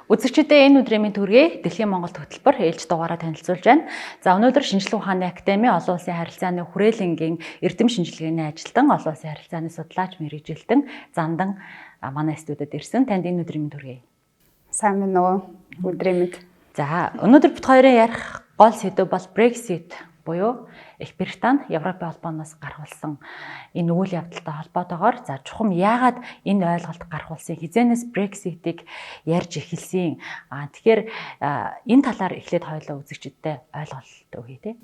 Үзэгчдээ, энэ өдрийн мэнд хүргэе. Дэлхийн Монгол хөтөлбөр ээлж дугаараа танилцуулж байна. За, өнөөдөр Шинжлэх ухааны академи олон улсын харилцааны хүрээлэнгийн эрдэм шинжилгээний ажилтан, олон улсын харилцааны судлаач, мэргэжилтэн Зандан манай студид ирсэн. Танд энэ өдрийн мэнд хүргэе. Сайн байна уу? Өдрийн мэнд. За, өнөөдөр бид хоёрын ярих гол сэдэв бол Brexit буюу Их Британи Европын холбооноос гарах болсон энэ үйл явдалтай холбоотойгоор, за, чухам яагаад энэ ойлголт гарах болсон, хэзээнээс Brexit-ийг ярьж эхэлсэн. Тэгэхээр энэ талаар эхлээд хоёулаа үзэгчдэд ойлголт өгье, тий.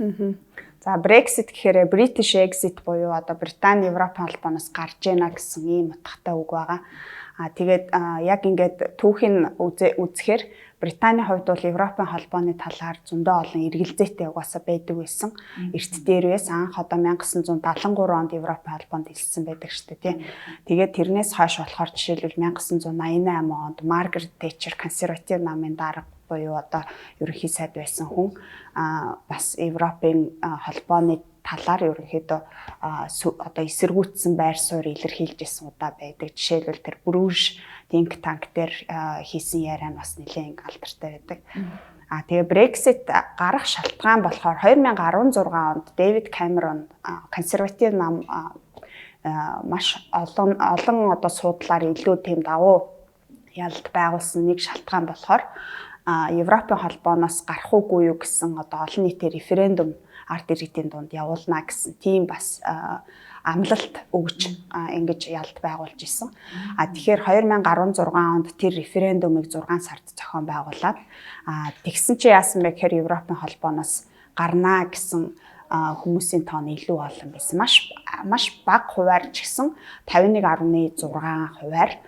За, Brexit гэхээр British exit буюу одоо Британи Европын холбооноос гарч яана гэсэн ийм утгатай үг байгаа. Тэгээд яг ингээд түүхийн үзэхээр Британий хувьд бол Европын холбооны талаар зөндөө олон эргэлзээтэй угаасаа байдаг байсан. Эрт дээрээс анх одоо 1973 онд Европын холбоонд элссэн байдаг шүү дээ, тий. Тэгээд тэрнээс хойш болохоор жишээлбэл 1988 онд Маргарет Тэтчер, консерватив намын дарга буюу одоо ерөнхий сайд байсан хүн, бас Европын холбооны талаар ерөнхийдөө одоо эсэргүүцсэн байр суурь илэрхийлж исэн удаа байдаг. Жишээлбэл, тэр Брүүж think tank дээр хийсэн яриа нь бас нэлээд алдартай байдаг. Тэгээ Brexit гарах шалтгаан болохоор 2016 онд Дэвид Камерон, консерватив нам, маш олон олон одоо суудлаар илүү тийм давуу ялалт байгуулсан нэг шалтгаан болохоор Европын холбооноос гарах уугүй юу гэсэн одоо олон нийтийн референдум ард иргэдийн дунд явуулна гэсэн тийм бас амлалт өгч ингэж ялалт байгуулж исэн. Тэгэхээр 2016 онд тэр референдумыг 6 сард зохион байгуулад, тэгсэн чи яасан бэ гэхээр Европын холбооноос гарнаа гэсэн хүмүүсийн тоон илүү олон байсан. Маш маш бага хувиар ч гэсэн 51.6 хувиар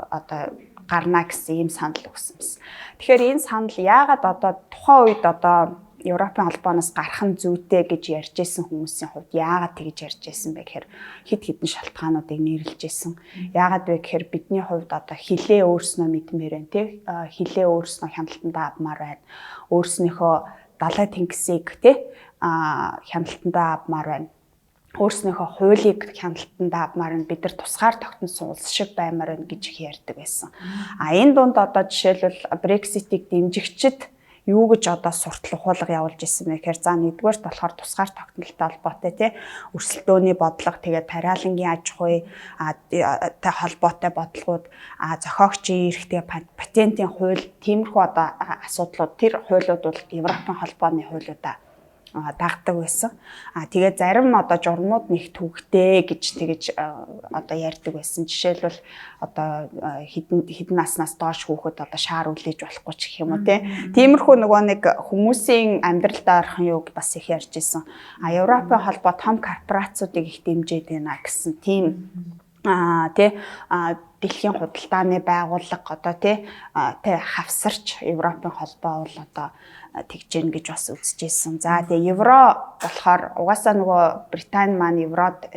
одоо гарна гэсэн ийм санал өгсөн байсан. Тэгэхээр энэ санал яагаад одоо тухайн үед одоо Европын холбооноос гарах нь зүйтэй гэж ярьж исэн хүмүүсийн хувьд яагаад тэгж ярьж исэн бэ гэхээр хэд хэдэн шалтгаануудыг нэрлэж исэн. Яагаад вэ гэхээр бидний хувьд одоо хилээ өөрснөө мэдмээр байна, тий, хилээ өөрснөө хяналтандаа авмаар байна. Өөрснийхөө далай тэнгисийг, тий, хяналтандаа авмаар байна, өөрснийхөө хуулийг хяналтандаа авмаар нь, бид нар тусгаар тогтносон улс шиг баймаар байна гэж их ярьдаг байсан. Энэ дунд одоо жишээлбэл Brexit-ийг дэмжигчид юу гэж одоо суртал ухуулга явуулж исэн бэ гэхээр, за, нэгдүгээрт болохоор тусгаар тогтнолтой холбоотой, тий, өрсөлдөөний бодлого, тэгээд париалангийн аж ахуй тай холбоотой бодлогууд, зохиогчийн эрх, тэгээд патентын хууль, тиймэрхүү одоо асуудлууд, тэр хуулиуд бол Европын холбооны хуулиудаа дагдаг байсан. Тэгээд зарим одоо журмууд нэг түгтэй гэж тэгэж одоо ярьдаг байсан. Жишээлбэл, одоо хэдэн хэдэн наснаас доош хүүхэд одоо шаар үлээж болохгүй ч гэх юм уу, те. Тиймэрхүү нөгөө нэг хүмүүсийн амьдралд орхон юуг бас их ярьж исэн. Европын холбоо том корпорациудыг их дэмжиж байна гэсэн тийм тий, дэлхийн худалдааны байгууллага одоо, тий, тий хавсарч Европын холбоо бол одоо тэгж гин гэж бас үзэж исэн. За, тэгээ евро болохоор угаасаа нөгөө Британи маань еврод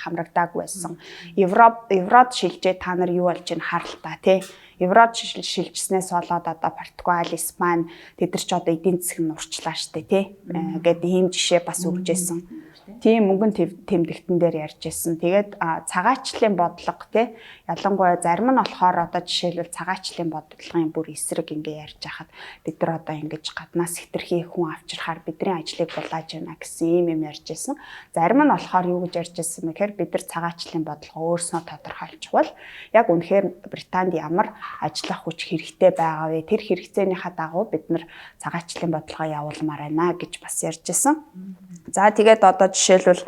хамрагдаагүй байсан. Еврод шилжээ, та нар юу болж ийн харалтаа, тий. Еврод шилжснээс болоод одоо Португал, Испани тэд нар ч одоо эдийн засаг нь урчлаа штэ, тий. Гэт ийм жишээ бас өгч исэн. Тийм, мөнгөн тэмдэгтэн дээр ярьж исэн. Тэгээд цагаачлалын бодлого, тий, ялангуяа зарим нь болохоор одоо жишээлбэл цагаачлалын бодлогын бүр эсрэг ингээ ярьж хахад бид нар одоо ингэж гаднаас хэтэрхий хүн авчирхаар бидний ажлыг булааж байна гэсэн ийм юм ярьж исэн. Зарим нь болохоор юу гэж ярьж исэн бэ гэхээр бид нар цагаачлалын бодлого өөрснөө тодорхойлчихвол яг үнэхээр Британд ямар ажиллах хүч хэрэгтэй байгаа вэ? Тэр хэрэгцээнийхаа дагуу бид нар цагаачлалын бодлогоо явуулмаар байна гэж бас ярьж исэн. За, тэгээд одоо жишээлбэл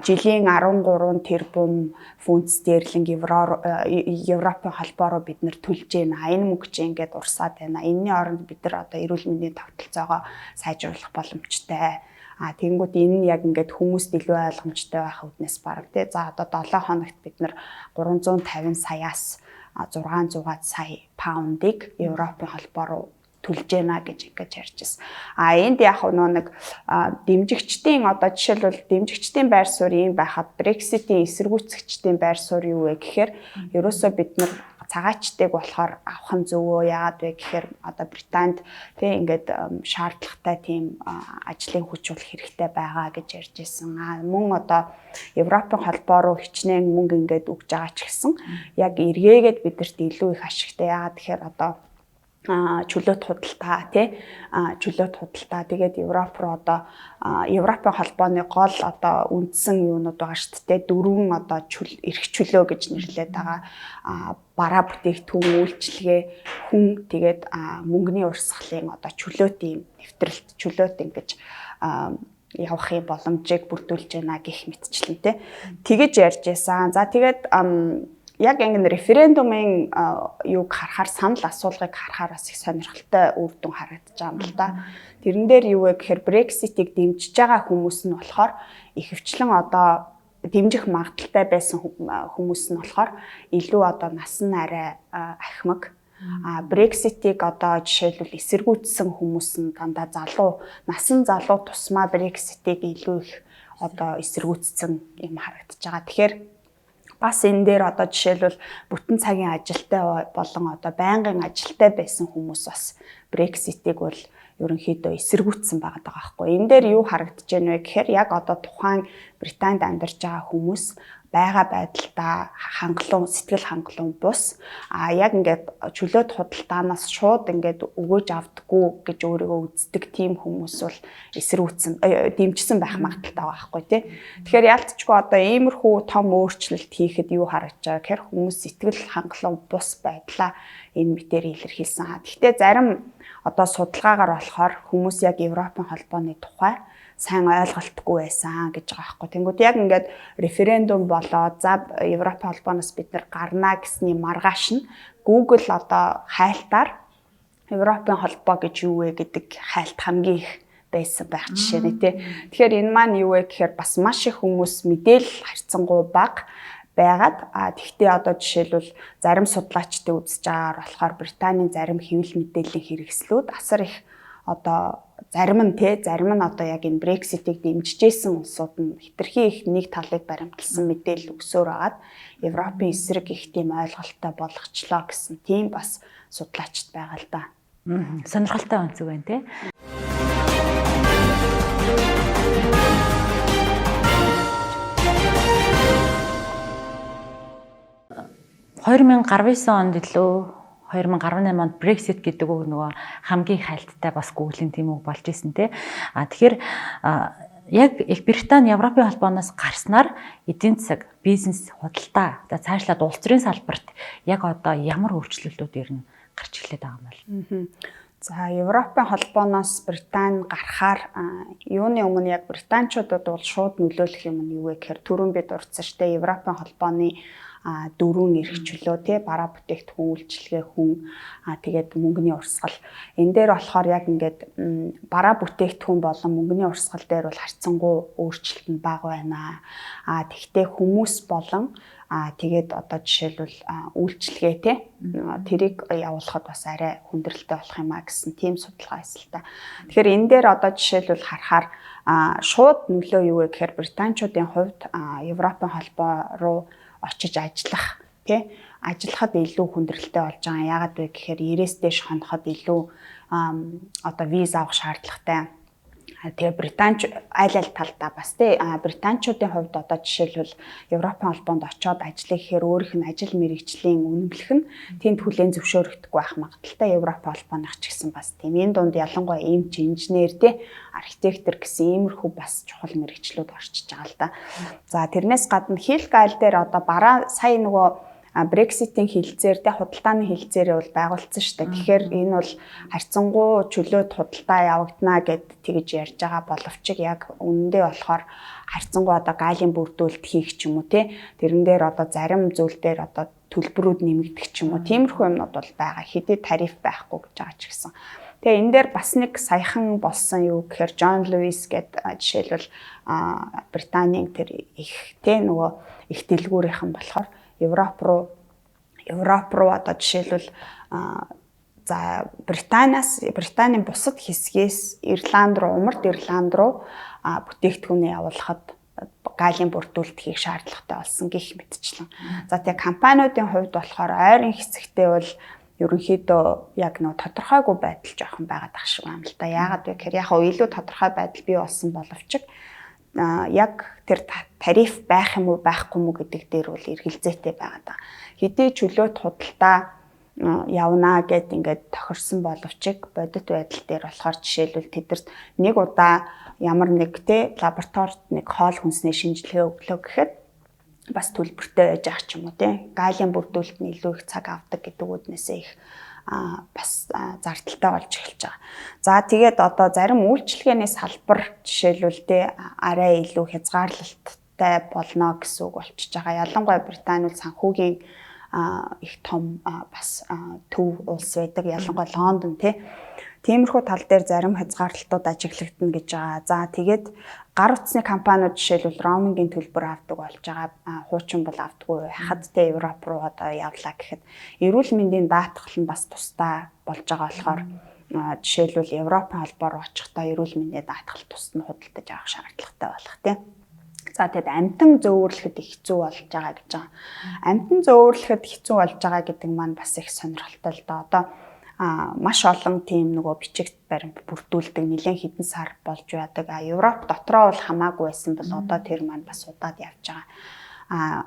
жилийн 13 тэрбум фунт стерлинг евро Европын холбоо руу бид нэр төлж байна. Энэ мөнгө чи ингээд урсаад байна. Энэний оронд бид нар одоо эрүүл мэндийн тогтолцоогоо сайжруулах боломжтой. Тэгэнгүүт энэ нь яг ингээд хүмүүст илүү ойлгомжтой байх үүднээс бараг, тий. За, одоо 7 хоногт бид нар 350 саяас 600 сая паундыг Европын холбоо руу төлж байна гэж ингэж ярьж байсан. Энд яг нөө нэг дэмжигчдийн одоо жишээлбэл дэмжигчдийн байр суурь ийм байхад Brexit-ийн эсэргүүцэгчдийн байр суурь юу вэ гэхээр ерөөсөө бид нар цагаачдыг болохоор авах нь зөвөө. Яагаад вэ гэхээр одоо Британд, тий, ингээд шаардлагатай тийм ажлын хүч бол хэрэгтэй байгаа гэж ярьж исэн. Мөн одоо Европын холбоо руу хичнээн мөнгө ингээд өгж байгаа ч гэсэн яг эргээгээд бидэрт илүү их ашигтай. Яагаад гэхээр одоо Чөлөөт худалдаа тий, чөлөөт худалдаа, тэгээд Европ руу одоо Европын холбооны гол одоо үндсэн юунууд байгаа шүү дээ, дөрвөн одоо эрх чөлөө гэж нэрлэдэг байгаа: бараа бүтээгдэхүүн, үйлчилгээ, хүн, тэгээд мөнгөний урсгалын одоо чөлөөт ийм нэвтрэлт, чөлөөт ингэж явахын боломжийг бүрдүүлж байна гэх мэтчлэн тий, тэгэж ярьж байсан. За, тэгээд яг ингэ референдумын юуг харахаар, санал асуулгыг харахаар бас их сонирхолтой үр дүн харагдаж байгаа юм л да. Тэрэн дээр юу вэ гэхээр Brexit-ийг дэмжиж байгаа хүмүүс нь болохоор ихэвчлэн одоо дэмжих магадлалтай байсан хүмүүс нь болохоор илүү одоо нас нь арай ахмаг. Brexit-ийг одоо жишээлбэл эсэргүүцсэн хүмүүс нь дандаа залуу, насан залуу тусмаа Brexit-ийг илүү их одоо эсэргүүцсэн юм харагдаж байгаа. Тэгэхээр бас энэ дээр одоо жишээлбэл бүтэн цагийн ажилтай болон одоо байнгын ажилтай байсан хүмүүс бас Brexit-ийг бол ерөнхийдөө эсэргүүцсэн байгаа даа байхгүй. Энэ дээр юу харагдаж байна вэ гэхээр яг одоо тухайн Британд амьдарч байгаа хүмүүс байгаа байдалдаа хангалуун, сэтгэл хангалуун бус, яг ингээд чөлөөт худалдаанаас шууд ингээд өгөөж авдаггүй гэж өөрийгөө үздэг тийм хүмүүс бол эсэргүүцсэн, дэмжсэн байх магадлалтай байгаа байхгүй тий. Тэгэхээр яалтчгүй одоо иймэрхүү том өөрчлөлт хийхэд юу харагдаж байгаа гэхээр хүмүүс сэтгэл хангалуун бус байдлаа энэ мэтээр илэрхийлсэн. Гэхдээ зарим одоо судалгаагаар болохоор хүмүүс яг Европын холбооны тухай сайн ойлголтгүй байсан гэж байгаа байхгүй. Тэнгүүд яг ингээд референдум болоод за Европын холбооноос бид нар гарнаа гэсний маргааш нь Google одоо хайлтаар Европын холбоо гэж юу вэ гэдэг хайлт хамгийн их байсан байх жишээ нэ тий. Тэгэхээр энэ маань юу вэ гэхээр бас маш их хүмүүс мэдээлэл харьцангуй бага байгаад, тэгтээ одоо жишээлбэл зарим судлаачдын үзэж байгаагаар болохоор Британийн зарим хэвлэл мэдээллийн хэрэгслүүд асар их одоо зарим нь те, зарим нь одоо яг энэ Brexit-ийг дэмжижсэн улсууд нь хэтэрхий их нэг талыг баримтлсан мэдээлэл өгсөөр байгаад Европын эсрэг их тийм ойлголттой болгочлоо гэсэн тийм бас судлаачд байгаа л да. Сонирхолтой онцөг байна те. 2019 онд илүү 2018 онд Brexit гэдэг үг нөгөө хамгийн хайлттай бас Google-ийн тийм үг болж исэн те. Тэгэхээр яг Их Британи Европын холбооноос гарснаар эдийн засаг, бизнес, худалдаа, за цаашлаад улс төрийн салбарт яг одоо ямар өөрчлөлтүүд ер нь гарч эхлээд байгаа юм бол? За, Европын холбооноос Британи гарахаар юуны өмнө яг британчуудад бол шууд нөлөөлөх юм нь юу вэ гэхээр түрүүн бид дурдсан шүү дээ, Европын холбооны дөрвөн эрх чөлөө тий, бараа бүтээгдэхүүн, үйлчилгээ, хүн, тэгээд мөнгөний урсгал. Энэ дээр болохоор яг ингээд бараа бүтээгдэхүүн болон мөнгөний урсгал дээр бол харьцангуй өөрчлөлт нь бага байна. Тэгтээ хүмүүс болон тэгээд одоо жишээлбэл үйлчилгээ тий, тэрийг явуулахад бас арай хүндрэлтэй болох юм а гэсэн тийм судалгаа хийсэн л та. Тэгэхээр энэ дээр одоо жишээлбэл харахаар шууд нөлөө юу вэ гэхээр британчуудын хувьд Европын холбоо руу очиж ажиллах тий, ажиллахад илүү хүндрэлтэй болж байгаа. Яагаад вэ гэхээр 90-ээс дээш хоноход илүү одоо виз авах шаардлагатай. Тэгээ британч аль аль талдаа бас тий, британчуудын хувьд одоо жишээлбэл Европын холбоонд очиод ажиллах гэхээр өөрийнх нь ажил мэргэжлийн үнэмлэх нь тэнд хүлээн зөвшөөрөгдөхгүй байх магадлалтай. Европын холбооных ч гэсэн бас тийм. Энэ дунд ялангуяа эмч, инженер тий, архитектор гэсэн иймэрхүү бас чухал мэргэжлүүд орчиж байгаа л да. За, тэрнээс гадна хил гайл дээр одоо бараа сая нөгөө Brexit-ийн хилцээр тэ, худалдааны хилцээрээ бол байгуулсан шүү дээ. Тэгэхээр энэ бол харьцангуй чөлөөт худалдаа явагдана гэд тэгж ярьж байгаа боловч яг үнэндээ болохоор харьцангуй одоо галийн бүрдүүлэлт хийх ч юм уу те, тэрэн дээр одоо зарим зүйл дээр одоо төлбөрүүд нэмэгдэх ч юм уу, тиймэрхүү юмнууд бол байгаа. Хэдий тариф байхгүй гэж байгаа ч гэсэн. Тэгээ энэ дээр бас нэг саяхан болсон юу гэхээр Джон Луис гээд жишээлбэл Британийн тэр их те нөгөө их дэлгүүрийнхэн болохоор Европ руу одоо жишээлбэл за Британиас, Британийн бусад хэсгээс Ирланд руу, умард Ирланд руу бүтээгдэхүүнээ явуулахад галийн бүрдүүлэлт хийх шаардлагатай болсон гэх мэтчлэн. За, тэгээ компаниудын хувьд болохоор ойрын хэсэгтээ бол ерөнхийдөө яг нөө тодорхойгүй байдал жоохон байгаад ах шиг байна л да. Яагаад вэ гэхээр яг илүү тодорхой байдал бий болсон боловч яг тэр тариф байх юм уу байхгүй юм уу гэдэг дээр бол эргэлзээтэй байгаа даа. Хэдий чөлөөт худалдаа явнаа гэд ингээд тохирсон боловч бодит байдал дээр болохоор жишээлбэл тэдэрт нэг удаа ямар нэг те лабораторид нэг хоол хүнсний шинжилгээ өглөө гэхэд бас төлбөртэй байж ах ч юм уу те. Галийн бүрдүүлэлт нь илүү их цаг авдаг гэдэг үүднээсээ их бас зардалтай болж эхэлж байгаа. За тэгээд одоо зарим үйлчилгээний салбар жишээлбэл те арай илүү хязгаарлалттай болно гэсэн үг болчихж байгаа. Ялангуяа Британи бол санхүүгийн их том бас төв улс байдаг. Ялангуяа Лондон тий. Тиймэрхүү тал дээр зарим хязгаарлалтууд ажиглагдана гэж байгаа. За тэгээд гар утасны компаниуд жишээлбэл роумингийн төлбөр авдаг болж байгаа. Хуучин бол авдаггүй байхад те Европ руу одоо явлаа гэхэд эрүүл мэндийн даатгал нь бас тусдаа болж байгаа болохоор жишээлбэл Европын холбоо руу очихдоо эрүүл мэндийн даатгал тусад нь худалдаж авах шаардлагатай болох те. За тэгэд амтан зөөвөрлөхөд их хэцүү болж байгаа гэж байгаа. Амтан зөөвөрлөхөд хэцүү болж байгаа гэдэг маань бас их сонирхолтой л доо. Одоо маш олон тийм нөгөө бичиг баримт бүрдүүлдэг нэлээд хэдэн сар болж байдаг. А Европ дотроо бол хамаагүй байсан бол одоо тэр маань бас удаад явж байгаа.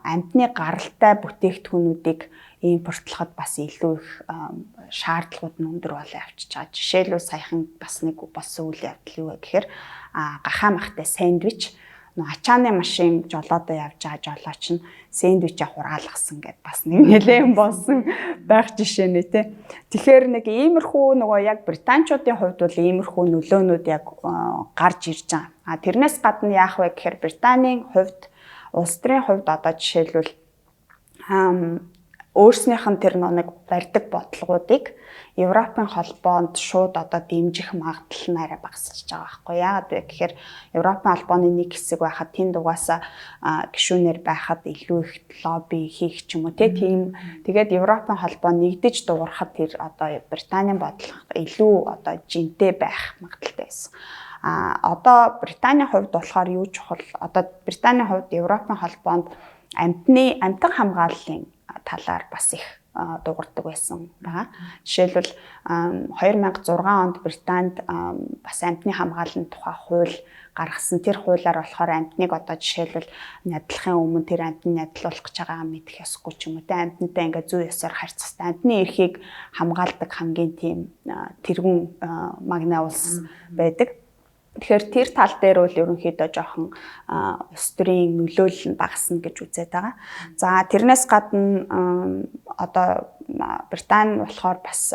Амтны гаралтай бүтээгдэхүүнүүдийг импортлоход бас илүү их шаардлагууд нь өндөр болоо явчихж байгаа. Жишээлбэл саяхан бас нэг болсон үйл явдал юу вэ гэхээр гахаа махтай сэндвич нөө ачааны машин жолоодоо явж байгаа жолооч нь сэндвичээ хураалгасан гэд бас нэг нэлээн болсон байх жишээ нэ тэ. Тэгэхээр нэг иймэрхүү нөгөө яг британчуудын хувьд бол иймэрхүү нөлөөнүүд яг гарч ирж байгаа. А тэрнээс гадна яах вэ гэхээр Британийн хувьд, улс төрийн хувьд одоо жишээлбэл өөрснийх нь тэр нэг барьдаг бодлогоудыг Европын холбоонд шууд одоо дэмжих магадлал нь арай багасч байгаа байхгүй. Яагаад вэ гэхээр Европын холбооны нэг хэсэг байхад тэнд угаасаа гишүүнээр байхад илүү их лобби хийх ч юм уу тийм. Тэгээд Европын холбоо нэгдэж дуурахад тэр одоо Британийн бодлого илүү одоо жинтэй байх магадлалтай байсан. А одоо Британийн хувьд болохоор юу чухал? Одоо Британийн хувьд Европын холбоонд амтан хамгааллын талаар бас их дуугардаг байсан байгаа. Жишээлбэл 2006 онд Британд бас амтны хамгааллын тухай хууль гаргасан. Тэр хуулиар болохоор амтныг одоо жишээлбэл нядлахын өмнө тэр амтны нядлуулах гэж байгаагаа мэдэх ёсгүй ч юм уу те, амтнтай ингээ зүй ёсоор харьцах хэрэгтэй. Амтны эрхийг хамгаалдаг хамгийн тийм тэргүүн магна улс байдаг. Тэгэхээр тэр тал дээр бол ерөнхийдөө жоохон улс төрийн нөлөөлөл нь багасна гэж үзээд байгаа. За тэрнээс гадна одоо Британи болохоор бас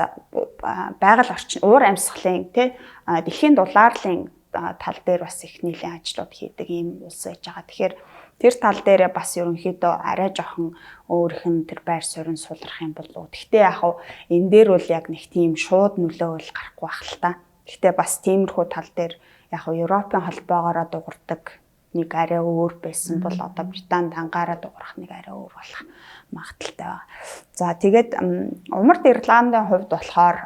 байгаль орчин, уур амьсгалын тий дэлхийн дулаарлын тал дээр бас их нийлэн ажлууд хийдэг ийм улс байж байгаа. Тэгэхээр тэр тал дээрээ бас ерөнхийдөө арай жоохон өөрийнх нь тэр байр суурь нь сулрах юм болов. Гэхдээ яг хав энэ дээр бол яг нэг тийм шууд нөлөө бол гарахгүй байх л та. Гэхдээ бас тиймэрхүү тал дээр яг нь Европын холбоогоороо дуурдаг нэг арай өөр байсан бол одоо Британи дангаараа дуурах нэг арай өөр болох магадлалтай байгаа. За тэгээд Умард Ирландын хувьд болохоор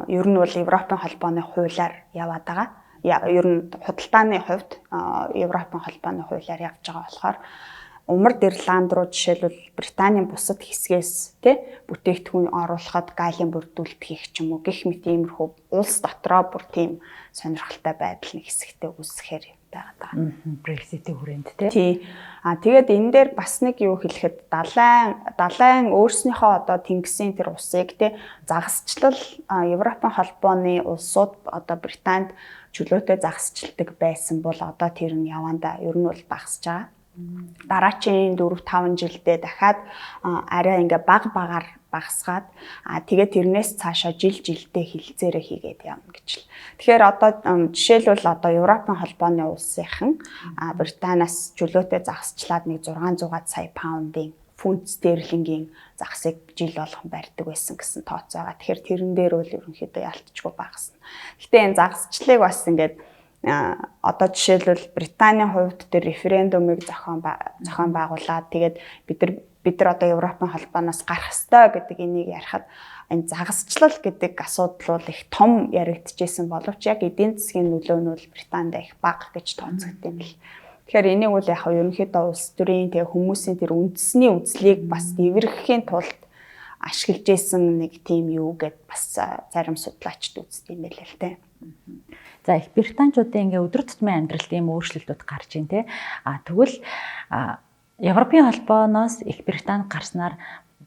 ер нь бол Европын холбооны хуулиар яваад байгаа. Ер нь худалдааны хувьд Европын холбооны хуулиар явж байгаа болохоор Умард Ирланд руу жишээлбэл Британийн бусад хэсгээс тий бүтээгдэхүүн оруулахад галийн бүрдүүлэлт хийх ч юм уу гэх мэт иймэрхүү улс дотроо бүр тийм сонирхолтой байдал нэг хэсэгтээ үүсгэхээр байгаад байгаа. Brexit-ийн хүрээнд тий. Тий. А тэгээд энэ дээр бас нэг юу хэлэхэд далайн өөрснийхөө одоо тэнгисийн тэр усыг тий загасчлал Европын холбооны улсууд одоо Британд чөлөөтэй загасчилдаг байсан бол одоо тэр нь явандаа ер нь бол багасж байгаа. Дараачийн 4-5 жилдээ дахиад арай ингээ баг багаар багасгаад тэгээд тэрнээс цаашаа жил жилдээ хилцээрээ хийгээд явна гэж л. Тэгэхээр одоо жишээлбэл одоо Европын холбооны улсынхан Британаас чөлөөтэй загасчлаад нэг 600 сая паундын фунт стерлингийн загасыг жил болгон барьдаг байсан гэсэн тооцоо байгаа. Тэгэхээр тэрэн дээр бол ерөнхийдөө ялтчгүй багасна. Гэтэ энэ загасчлалыг бас ингээд одоо жишээлбэл Британийн хувьд тэр референдумыг зохион байгуулад тэгээд бид нар одоо Европын холбооноос гарах ёстой гэдэг энийг ярихад энэ загасчлал гэдэг асуудал бол их том яригдчихсэн боловч яг эдийн засгийн нөлөө нь бол Британд их бага гэж тооцогдсон юм л. Тэгэхээр энийг бол яг ерөнхийдөө улс төрийн тэгээ хүмүүсийн тэр үндэсний үзлийг бас дэврэхэхийн тулд ашиглаж исэн нэг тийм юу гэд бас зарим судлаачид үздэг юм байл л те. За их британчуудын ингээ өдөр тутмын амьдралд ийм өөрчлөлтүүд гарч ийн те. А тэгвэл Европын холбооноос их Британи гарснаар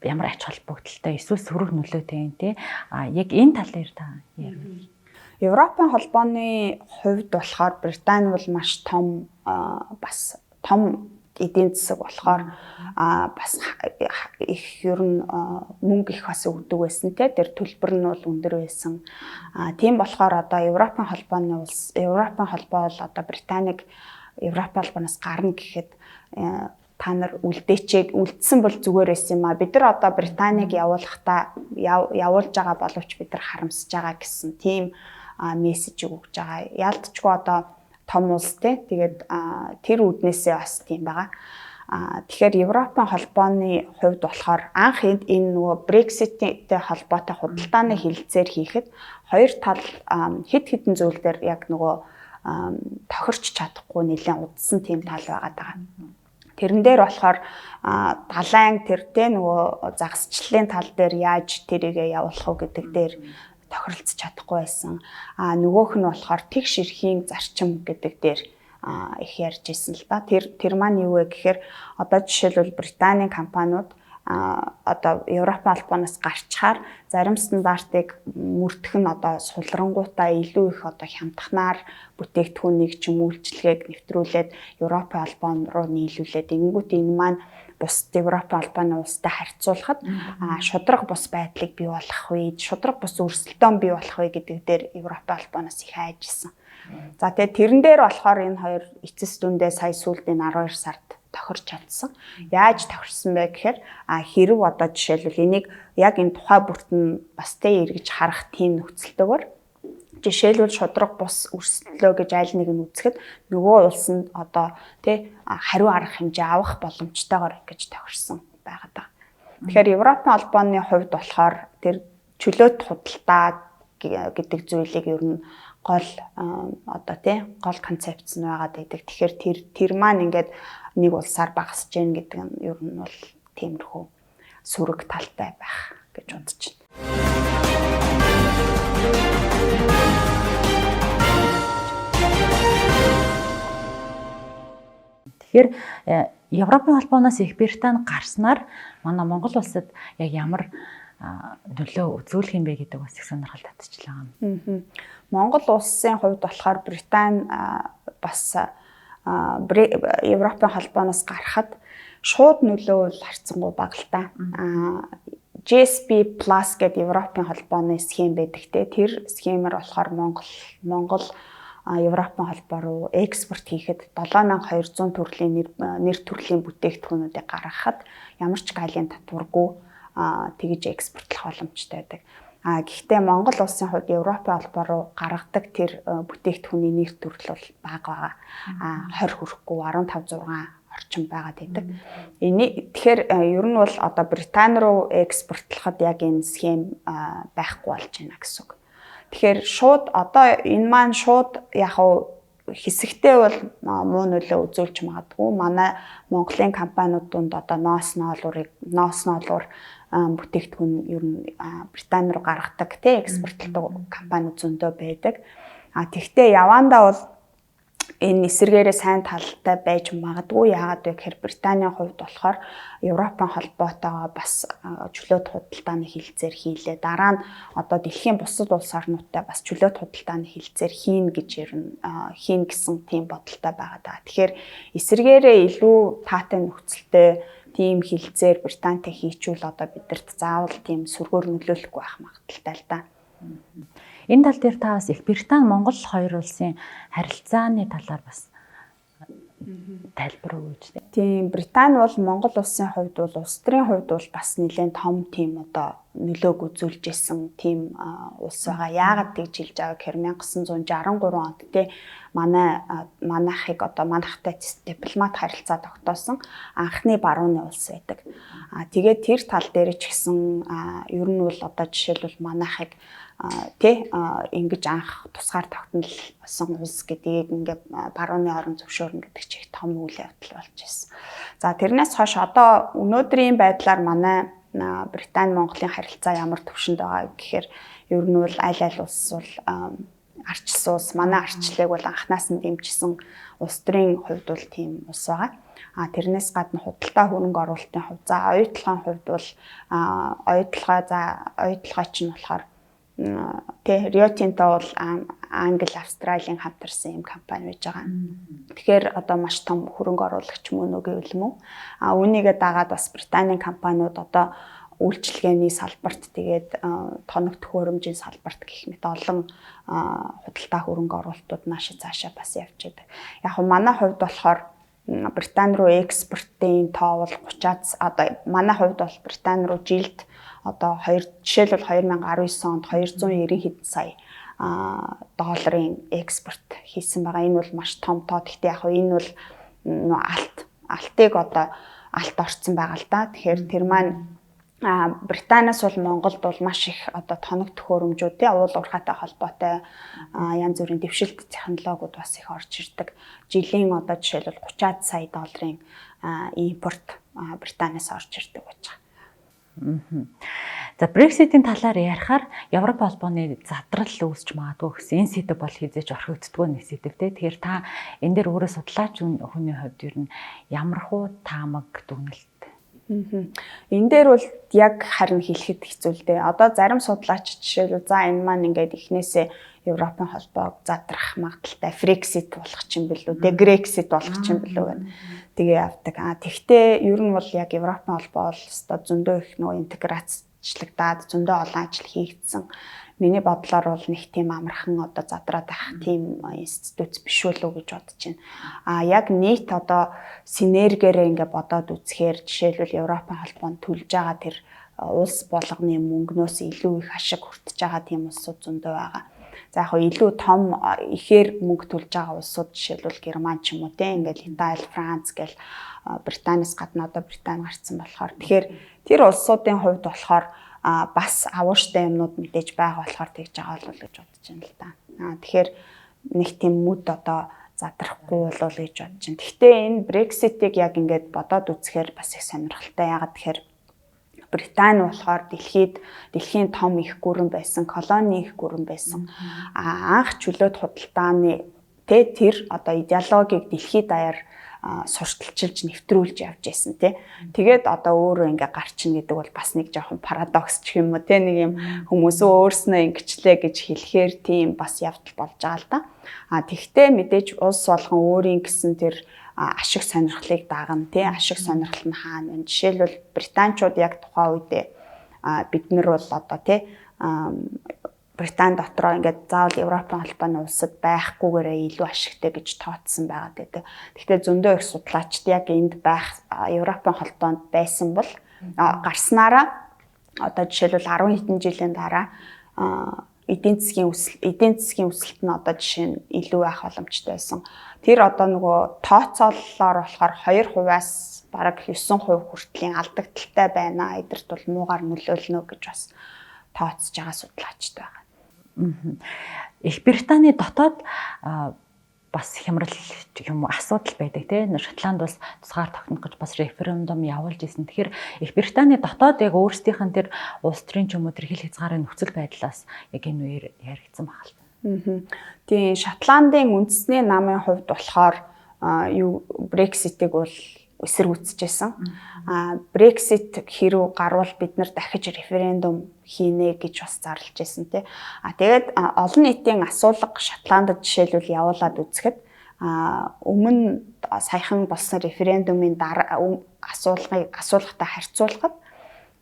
ямар ач холбогдолтой эсвэл сөрөг нөлөөтэй юм те? А яг энэ тал дээр та ярив. Европын холбооны хувьд болохоор Британи бол маш том бас том эдийн засаг болохоор бас их ер нь мөнгө их бас өгдөг байсан те, тэр төлбөр нь бол өндөр байсан. Тийм болохоор одоо Европын холбооны улс, Европын холбоо бол одоо Британик Европын холбооноос гарна гэхэд та нар үлдээчээд үлдсэн бол зүгээр байсан юм а. Бид нар одоо Британийг явуулахдаа явуулж байгаа боловч бид нар харамсаж байгаа гэсэн тийм мессежийг өгж байгаа. Яалтчгүй одоо том улс те. Тэгээд тэр үүднээсээ бас тийм байгаа. Тэгэхээр Европын холбооны хувьд болохоор анх энэ нөгөө Brexit-тэй холбоотой худалдааны хэлэлцээр хийхэд хоёр тал хэд хэдэн зүйл дээр яг нөгөө тохирч чадахгүй нэлээд удсан тийм тал байгаа даа. Тэрэн дээр болохоор далайн тэр те нөгөө загасчлалын тал дээр яаж тэрийгэ явуулах уу гэдэг дээр тохиролцож чадахгүй байсан. А нөгөөх нь болохоор тэгш эрхийн зарчим гэдэг дээр их ярьж ирсэн л да. Тэр маань юу вэ гэхээр одоо жишээлбэл Британийн компаниуд одоо Европын холбооноос гарчхаар зарим стандартыг мөрдөх нь одоо сулрангуудаа илүү их одоо хямдханаар бүтээгдэхүүнийг ч юм үйлчилгээг нэвтрүүлээд Европын холбоон руу нийлүүлээд ингэнгүүт энэ маань бусад Европын холбооны улстай харьцуулахад шударга бус байдлыг бий болгох вэ, шударга бус өрсөлдөөн бий болох вэ гэдэг дээр Европын холбооноос их айжсэн. За тэгээд тэрэн дээр болохоор энэ хоёр эцэс дүндээ сая сүүлд энэ 12 сард тохирч чадсан. Яаж тохирсон бэ гэхээр хэрв одоо жишээлбэл энийг яг энэ тухай бүрт нь бас тэ эргэж харах тийм нөхцөлтэйгээр жишээлбэл шударга бус өрсөлдлөө гэж аль нэг нь үзэхэд нөгөө улс нь одоо тэ хариу арга хэмжээ авах боломжтойгоор гэж тохирсон байгаа даа. Тэгэхээр Европын холбооны хувьд болохоор тэр чөлөөт худалдаа гэдэг зүйлийг ер нь гол одоо тий гол концепц нь байгаад байдаг. Тэгэхээр тэр маань ингээд нэг улсаар багасж гин гэдэг нь ер нь бол тиймэрхүү сөрөг талтай байх гэж бодож байна. Тэгэхээр Европын холбооноос Их Британи гарснаар манай Монгол улсад яг ямар нөлөө үзүүлэх юм бэ гэдэг бас их сонирхол татчихлаа юм. Монгол улсын хувьд болохоор Британи бас Европын холбооноос гарахад шууд нөлөө бол харьцангуй бага л та. GSP Plus гэдэг Европын холбооны схем байдаг те. Тэр схемээр болохоор Монгол Европын холбоо руу экспорт хийхэд 7200 төрлийн нэр төрлийн бүтээгдэхүүнүүдийг гаргахад ямар ч галийн татваргүй тэгж экспортлох боломжтой байдаг. Гэхдээ Монгол улсын хувьд Европын холбоо руу гаргадаг тэр бүтээгдэхүүний нэр төрөл бол бага байгаа. 20 хүрэхгүй 15 6 орчим байгаад байдаг. Тэгэхээр ер нь бол одоо Британи руу экспортлоход яг энэ схем байхгүй болж байна гэсэн үг. Тэгэхээр шууд одоо энэ маань шууд яг хэсэгтээ бол муу нөлөө үзүүлж магадгүй. Манай Монголын компаниуд дунд одоо ноос ноолуур бүтээгдэхүүн ер нь Британи руу гаргадаг тий экспортлдог компаниуд зөндөө байдаг. Тэгвэл явандаа бол энэ эсэргээрээ сайн талтай байж магадгүй. Яагаад вэ гэхээр Британийн хувьд болохоор Европын холбоотойгоо бас чөлөөт худалдааны хэлэлцээр хийлээ. Дараа нь одоо дэлхийн бусад улс орнуудтай бас чөлөөт худалдааны хэлэлцээр хийн гэж ер нь хийн гэсэн тийм бодолтой байгаа даа. Тэгэхээр эсэргээрээ илүү таатай нөхцөлтэй тийм хэлэлцээр Британтай хийчүүл одоо бидэрт заавал тийм сөргөөр нөлөөлөхгүй байх магадлалтай л да. Энэ тал дээр та бас Их Британи Монгол хоёр улсын харилцааны талаар бас тайлбар өгөөч. Тийм, Британи бол Монгол улсын хувьд бол улс төрийн хувьд бол бас нэлээд том тийм одоо нөлөөг үзүүлж исэн тийм улс байгаа. Яагаад тэгж хэлж байгаа гэхээр 1963 онд те манайхыг одоо манайхтай дипломат харилцаа тогтоосон анхны барууны улс байдаг. Тэгээд тэр тал дээр ч гэсэн ер нь бол одоо жишээлбэл манайхыг тэ ингэж анх тусгаар тогтнолсон улс гэдгийг ингээ барууны орон зөвшөөрнө гэдэг чинь их том үйл явдал болж ирсэн. За тэрнээс хойш одоо өнөөдрийн байдлаар манай Британи Монголын харилцаа ямар түвшинд байгаа гэхээр ер нь бол аль аль улс бол арчилсан улс. Манай арчлыг бол анханаас нь дэмжсэн улс төрийн хувьд бол тийм улс байгаа. А тэрнээс гадна худалдаа хөрөнгө оруулалтын хувьд, за оюутлогын хувьд бол оюутлогоо за оюутлогоо чинь болохоор тэ Рио Тинто бол Англи, Австралийн хамтарсан юм компани байж байгаа. Тэгэхээр одоо маш том хөрөнгө оруулагч мөн үү гэвэл мөн. А үүнийгээ дагаад бас Британийн компаниуд одоо үйлчилгээний салбарт, тэгээд тоног төхөөрөмжийн салбарт гэх мэт олон худалдаа хөрөнгө оруулалтууд наашаа цаашаа бас явж байдаг. Яг нь манай хувьд болохоор Британи руу экспортын тоо бол 30-аас одоо манай хувьд бол Британи руу жилд одоо 2 жишээлбэл 2019 онд 290 хэдэн сая долларын экспорт хийсэн байгаа. Энэ бол маш том тоо. Гэхдээ яг энэ бол алтыг одоо алт орцсон байгаа л да. Тэгэхээр тэр маань Британиас бол Монголд бол маш их одоо тоног төхөөрөмжүүд, тий, уул уурхайтай холбоотой янз бүрийн дэвшилт технологиуд бас их орж ирдэг. Жилийн одоо жишээлбэл 30 сая долларын импорт Британиас орж ирдэг байж байгаа. За, Brexit-ийн талаар ярихаар Европ холбооны задрал үүсч магадгүй гэсэн энэ сэдэв бол хэзээ ч орхигддоггүй нэг сэдэв те. Тэгэхээр та энэ дээр өөрөө судлаач хүний хувьд ер нь ямар хуу таамаг дүгнэлт? Энэ дээр бол яг харин хэлэхэд хэцүү л дээ. Одоо зарим судлаач жишээлбэл за энэ маань ингээд эхнээсээ Европын холбоог задрах магадлалтай Frexit болох ч юм бэлүү, тэ Grexit болох ч юм бэлүү гэнэ. Тэгээ явдаг. А тэгтээ ер нь бол яг Европын холбоо бол өстой зөндөө их нөгөө интеграцчлагдаад зөндөө олон ажил хийгдсэн. Миний бодлоор бол нэг тийм амархан одоо задраад байх тийм институт биш үлээ гэж бодож байна. А яг нийт одоо синергээрээ ингээ бодоод үзэхээр жишээлбэл Европын холбоонд төлж байгаа тэр улс болгоны мөнгнөөс илүү их ашиг хүртэж байгаа тийм улсууд зөндөө байгаа. За яг илүү том ихээр мөнгө төлж байгаа улсууд жишээлбэл Герман ч юм уу те, ингээл Итали, Франц гэл Британиас гадна одоо Британи гарцсан болохоор тэгэхээр тэр улсуудын хувьд болохоор бас авууштай юмнууд мэдээж байгаа болохоор тэгж байгаа болов гэж бодож байна л да. Тэгэхээр нэг тийм мүд одоо задрахгүй болов гэж бодож байна. Гэхдээ энэ Brexit-ийг яг ингээд бодоод үзэхээр бас их сонирхолтой. Яагаад тэгэхээр Британи болохоор дэлхийн том их гүрэн байсан, колони их гүрэн байсан. А анх чөлөөт худалдааны тэ тэр одоо идеологиг дэлхийд даяар сурталчилж нэвтрүүлж явж байсан тий. Тэгээд одоо өөрөө ингээ гарчна гэдэг бол бас нэг жоохон парадокс ч юм уу тий, нэг юм хүмүүс өөрснөө ингэчлээ гэж хэлэхээр тийм бас явдал болж байгаа л да. А тэгтээ мэдээж улс болгон өөрийн гэсэн тэр ашиг сонирхлыг дагна тий, ашиг сонирхол нь хаана вэ? Жишээлбэл британчууд яг тухайн үедээ бид нар бол одоо тий Британи дотроо ингээд заавал Европын холбооны улсад байхгүйгээрээ илүү ашигтай гэж тооцсон байгаад байдаг. Гэхдээ зөндөө их судлаачид яг энд байх Европын холбоонд байсан бол гарснараа одоо жишээлбэл 10 хэдэн жилийн дараа эдийн засгийн өсөлт нь одоо жишээ нь илүү байх боломжтой байсан. Тэр одоо нөгөө тооцооллоор болохоор 2%-аас бараг 9% хүртлийн алдагдaltaй байна. Эдэрт бол муугар нөлөөлнө гэж бас тооцож байгаа судлаачид байгаа. Их Британий дотоод бас хямрал юм асуудал байдаг тийм. Шотланд бас тусгаар тогтнох гэж бас референдум явуулж исэн. Тэгэхээр Их Британий дотоод яг өөрсдийнх нь тэр улс төрийн ч юм уу тэр хил хязгаарын нөхцөл байдлаас яг энэ үеэр яригдсан байх л та. Тийм, Шотландын үндэсний намын хувьд болохоор юу Brexit-ийг бол эсэргүүцэжсэн. А Brexit хэрүү гарвал бид нар дахиж референдум хийнэ гэж бас зарлж байсан тий. А тэгээд олон нийтийн асуулга Шотландд жишээлбэл явуулаад үзэхэд өмнө саяхан болсон референдумын дараа асуулгатай харьцуулахад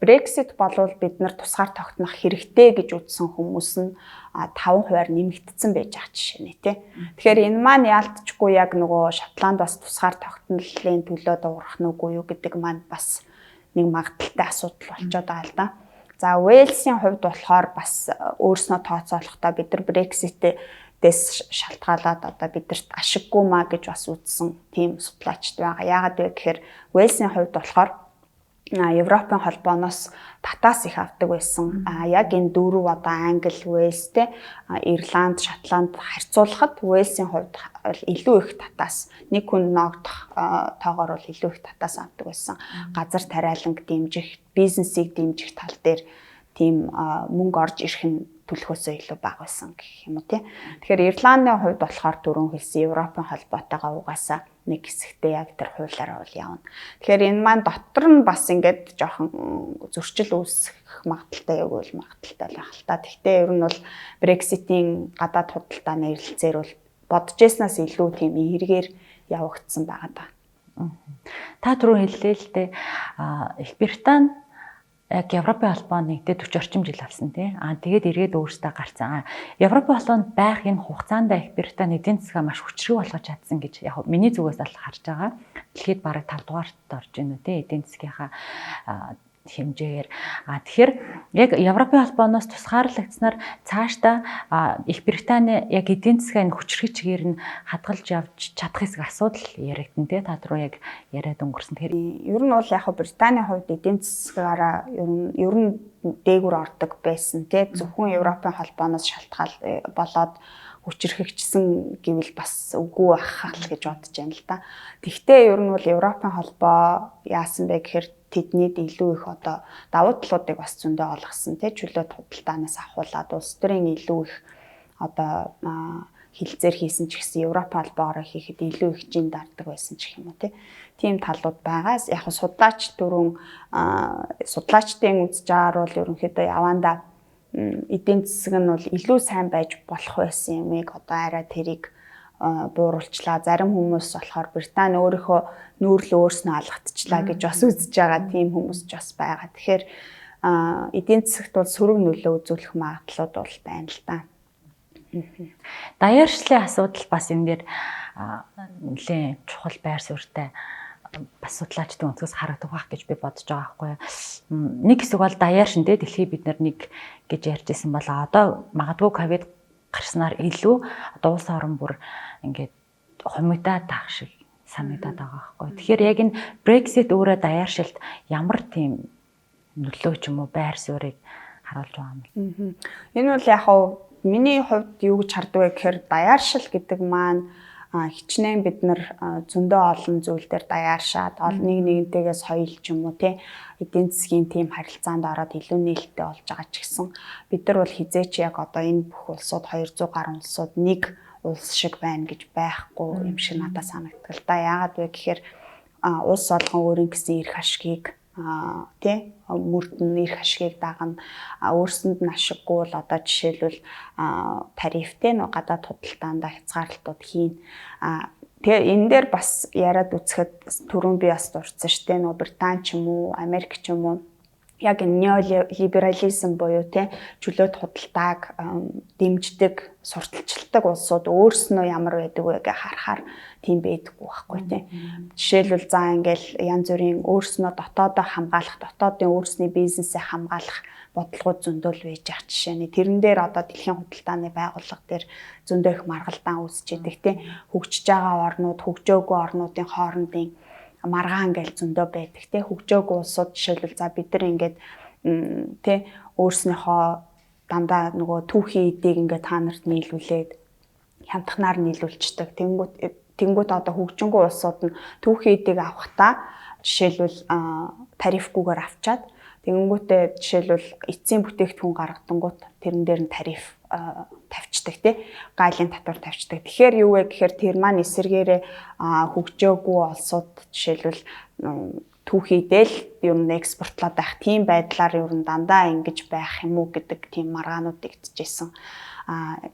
Brexit болвол бид нар тусгаар тогтнох хэрэгтэй гэж үзсэн хүмүүс нь 5%-аар нэмэгдсэн байж байгаа жишээ нэ тий. Тэгэхээр энэ маань яалтчгүй яг нөгөө Шотланд бас тусгаар тогтнолын төлөө дуугарах нь үгүй юу гэдэг маань бас нэг магадaltaй асуудал болчиход байгаа л да. За Уэльсийн хувьд болохоор бас өөрснөө тооцоолохдоо бид нар Brexit-ээс шалтгаалаад одоо бидэрт ашиггүй маа гэж бас үзсэн тийм судлаачд байгаа. Яагаад вэ гэхээр Уэльсийн хувьд болохоор Европын холбооноос татаас их авдаг байсан. А яг энэ дөрөв одоо Англи, Уэльс те Ирланд, Шотланд харьцуулахад Уэльсийн хувьд илүү их татаас нэг хүн ногдох тоогоор бол илүү их татаас авдаг байсан. Газар тариаланг дэмжих, бизнесийг дэмжих тал дээр тийм мөнгө орж ирэх нь төлөхөөсөө илүү бага байсан гэх юм уу тий. Тэгэхээр Ирландын хувьд болохоор түрүүн хэлсэн Европын холбоотойгоо угаасаа нэг хэсэгтээ яг тэр хуулиараа бол явна. Тэгэхээр энэ маань дотор нь бас ингээд жоохон зөрчил үүсэх магадлалтай яг бол магадлалтай л байх л та. Гэхдээ ер нь бол Brexit-ийн гадаад худалдааны эрэлцээр бол бодож яснаас илүү тийм эргээр явагдсан байгаа даа. Та түрүү хэллээ л дээ. Их Британи яг Европын холбоонд нэгдээд 40 орчим жил болсон тий. Тэгээд эргээд өөрсдөө гарцсан. Европын холбоонд байх энэ хугацаанд Их Британи эдийн засгаа маш хүчрхэг болгож чадсан гэж яг миний зүгээс л харж байгаа. Дэлхийд бараг 5 дугаарт орж ийн үү тий эдийн засгийнхаа хэмжээгээр. Тэгэхээр яг Европын холбооноос тусгаарлагдсанаар цаашдаа Их Британи яг эдийн засгаа энэ хүчрхэг чигээр нь хадгалж явж чадах хэсэг асуудал яригдана тий. Та түрүү яг яриад өнгөрсөн. Тэгэхээр ер нь бол яг Британийн хувьд эдийн засгаараа ер нь дээгүүр ордог байсан тий. Зөвхөн Европын холбооноос шалтгаал болоод хүчрхэгчсэн гэвэл бас үгүй байх л гэж бодож байна л да. Тэгтээ ер нь бол Европын холбоо яасан бэ гэхээр тэднийд илүү их одоо давуу талуудыг бас зөндөө олгосон тий, чөлөөт худалдаанаас авахуулаад улс төрийн илүү их одоо хилцээр хийсэн ч гэсэн Европ холбоогоор хийхэд илүү их жин дарддаг байсан ч гэх юм уу тий. Тийм талууд байгаас яг судлаач дөрвөн судлаачдын үзэж байгаагаар бол ерөнхийдөө явандаа эдийн засаг нь бол илүү сайн байж болох байсан юмыг одоо арай тэрийг бууруулчлаа. Зарим хүмүүс болохоор Британи өөрийнхөө нүүрлөө өөрснөө алгатчлаа гэж бас үзэж байгаа тийм хүмүүс ч бас байгаа. Тэгэхээр эдийн засагт бол сөрөг нөлөө үзүүлэх магадлалууд бол байна л да. Даяаршлын асуудал бас энэ дээр нэлээд чухал байр суурьтай бас судлаачдын өнцгөөс харагдах байх гэж би бодож байгаа байхгүй юу. Нэг хэсэг бол даяаршин те дэлхий бид нар нэг гэж ярьж исэн бол одоо магадгүй ковид гарснаар илүү одоо улс орон бүр ингээд хумигдаад таах шиг санагдаад байгаа байхгүй. Тэгэхээр яг энэ Brexit өөрөө даяаршилд ямар тийм нөлөө ч юм уу байр суурийг харуулж байгаа юм бэ? Энэ бол яг миний хувьд юу гэж харддаг вэ гэхээр даяаршил гэдэг маань хичнээн бид нар зөндөө олон зүйл дээр даяаршаад нэг нэгнтэйгээ соёл ч юм уу тий эдийн засгийн тийм харилцаанд ороод илүү нээлттэй болж байгаа ч гэсэн бид нар бол хизээч яг одоо энэ бүх улсууд 200 гаруй улсууд нэг улс шиг байна гэж байхгүй юм шиг надад санагддаг л да. Яагаад вэ гэхээр улс болгон өөрийн гэсэн эрх ашгийг тий мөрдөн эрх ашгийг дагна, өөрсөнд нь ашиггүй бол одоо жишээлбэл тарифтэй нөө гадаад худалдаанд хязгаарлалтууд хийн. Тэгээ энэ дээр бас яриад үзэхэд түрүүн би бас дурдсан шүү дээ, нөө Британи ч юм уу Америк ч юм уу яг энэ неолиберализм буюу тий чөлөөт худалдааг дэмждэг, сурталчилдаг улсууд өөрснөө ямар байдаг вэ гэж харахаар тийм байдаггүй байхгүй тий. Жишээлбэл за ингээл янз бүрийн өөрснөө дотоодоо хамгаалах, дотоодын өөрсний бизнесээ хамгаалах бодлогууд зөндөл байж байгаа жишээ нь. Тэрэн дээр одоо дэлхийн худалдааны байгууллага дээр зөндөө их маргалдаан үүсэж идэг тий. Хөгжиж байгаа орнууд, хөгжөөгүй орнуудын хоорондын маргаан гэл зөндөө байдаг тий. Хөгжөөгүй улсууд жишээлбэл за бид нар ингээд тий өөрснийхөө дандаа нөгөө түүхийн эдийг ингээд та нарт нийлүүлээд хямдхнаар нийлүүлчихдэг. Тэнгүүт одоо хөгжингүй улсууд нь түүхийн эдийг авахдаа жишээлбэл тарифгүйгээр авчаад тэгэнгүүтээ жишээлбэл эцсийн бүтээгдэхүүн гаргадангуут тэрэн дээр нь тариф тавьчихдаг тий гайлын татвар тавьчихдаг. Тэгэхээр юу вэ гэхээр тэр маань эсэргээрээ хөгжөөгүй улсууд жишээлбэл түүхийдэл ер нь экспортлоод байх тийм байдлаар ер нь дандаа ингэж байх юм уу гэдэг тийм маргаанууд игдчихсэн.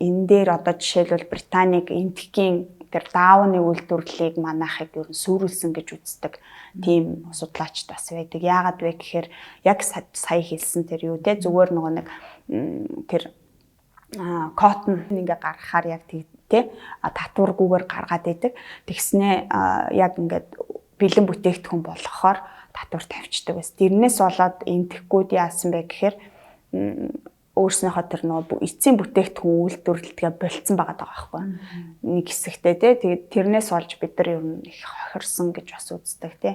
Энэ дээр одоо жишээлбэл Британиг энтхийн тэр даавны үйлдвэрлэлийг манайхыг ер нь сүрүүлсэн гэж үздэг тийм судлаачд бас байдаг. Яагаад вэ гэхээр яг сая хэлсэн тэр юу те зүгээр нөгөө нэг тэр коттон ингээ гаргахаар яг тий татваргүйгээр гаргаад идэг. Тэгснээ яг ингээд бэлэн бүтээгдэхүүн болгохоор татвар тавьчихдаг байсан. Тэрнээс болоод энтхгүүд яасан бэ гэхээр өөрснийхөө тэр нөгөө эцсийн бүтээгдэхүүн үйлдвэрлэлтгээ болцсон байгаа даа байхгүй. Нэг хэсэгтээ тий. Тэгээд тэрнээс болж бид нар ер нь их хохирсон гэж бас үздэг тий.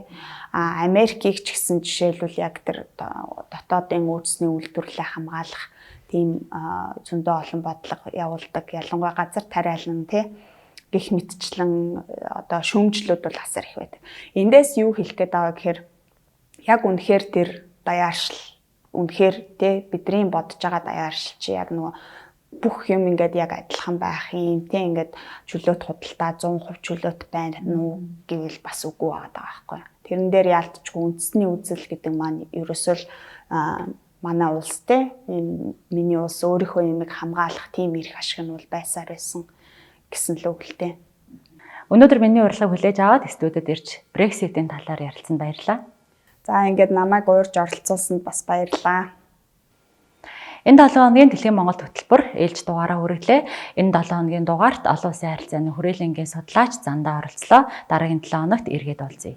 А Америкийг ч гэсэн жишээлбэл яг тэр дотоодын өөрсний үйлдвэрлэлээ хамгаалах тийм зөндөө олон бодлого явуулдаг. Ялангуяа газар тариалан тий гих мэтчлэн одоо шүүмжлүүд бол асар их байдаг. Эндээс юу хэлэх гээд байгаа гэхээр яг үнэхээр тэр даяаршил Үнэхээр те бидний бодож байгаа даяаршил чи яг нөгөө бүх юм ингээд яг адилхан байх юм те, ингээд чөлөөт худалдаа 100% чөлөөт байна уу гэвэл бас үгүй байгаа байхгүй. Тэрэн дээр яалтчгүй үндэсний үзэл гэдэг маань ерөөсөө л манай улс те, миний улс өөрийнхөө юмыг хамгаалах тийм эрх ашиг нь бол байсаар байсан гэсэн л үг л дээ. Өнөөдөр миний урилгыг хүлээж аваад студид ирж Brexit-ийн талаар ярилцсанд баярлалаа. За, ингээд намайг урьж оролцуулсанд бас баярлалаа. Энэ 7 хоногийн Дэлхийн Монгол хөтөлбөр ээлж дугаараа хүргэлээ. Энэ 7 хоногийн дугаарт олон улсын харилцааны хүрээлэнгийн судлаач Зандаа оролцлоо. Дараагийн 7 хоногт эргээд уулзъя.